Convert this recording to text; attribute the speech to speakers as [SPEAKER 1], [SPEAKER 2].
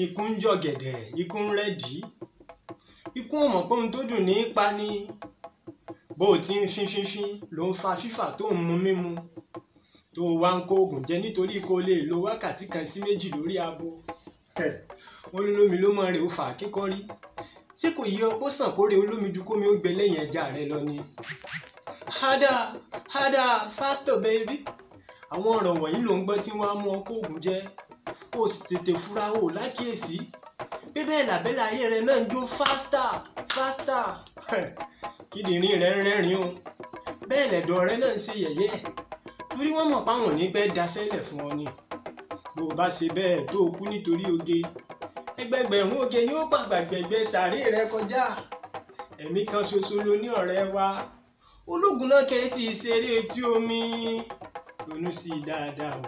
[SPEAKER 1] Ikú ń jọ̀gẹ̀dẹ̀, ikú ń rẹ́dìí. Ikú ò mọ̀ pé ohun tó dùn ní í pa ni. Bó o ti ń fín fínfín ló ń fa fífà tó ń mu mímu. Tó o wá ń kó oògùn jẹ nítorí kó o lè lo wákàtí kan sí méjì lórí abo. Wọ́n lólómi ló mọ̀ rè ó fà á kíkọ́rí. Ṣé kò yẹ ọ kó sàn kóre olómi ju kómi ó gbẹ lẹ́yìn ẹja rẹ lọ ni? Harder, harder, faster baby. Àwọn ọ̀rọ̀ wọ̀nyí ló ń gbọ́ tí wọ́n á mú ọ kó oògùn jẹ. Ó sì tètè fura o lákìyèsí. Bí bẹ́ẹ̀ làbẹ́là ayé rẹ náà ń jó faster, faster. Kíndìnrín rẹ ń rẹ́rìn-ín o. Bẹ́ẹ̀ lẹ̀dọ̀ rẹ náà ń ṣe yẹ̀yẹ́. Torí wọ́n mọ̀ páwọn ò ní pẹ́ daṣẹ́lẹ̀ fún ọ ni. Bó o bá ṣe bẹ́ẹ̀ tó o kú nítorí oge, ẹgbẹgbẹ̀rún oge ni ó pàgbà gbẹ̀gbẹ́ sàárè rẹ kọjá. Ẹ̀mí kan ṣoṣo ló ní ọ̀rẹ́ wa. Ológun náà kẹ́ sì ṣeré etí omi. Ronú sí i dáadáa o.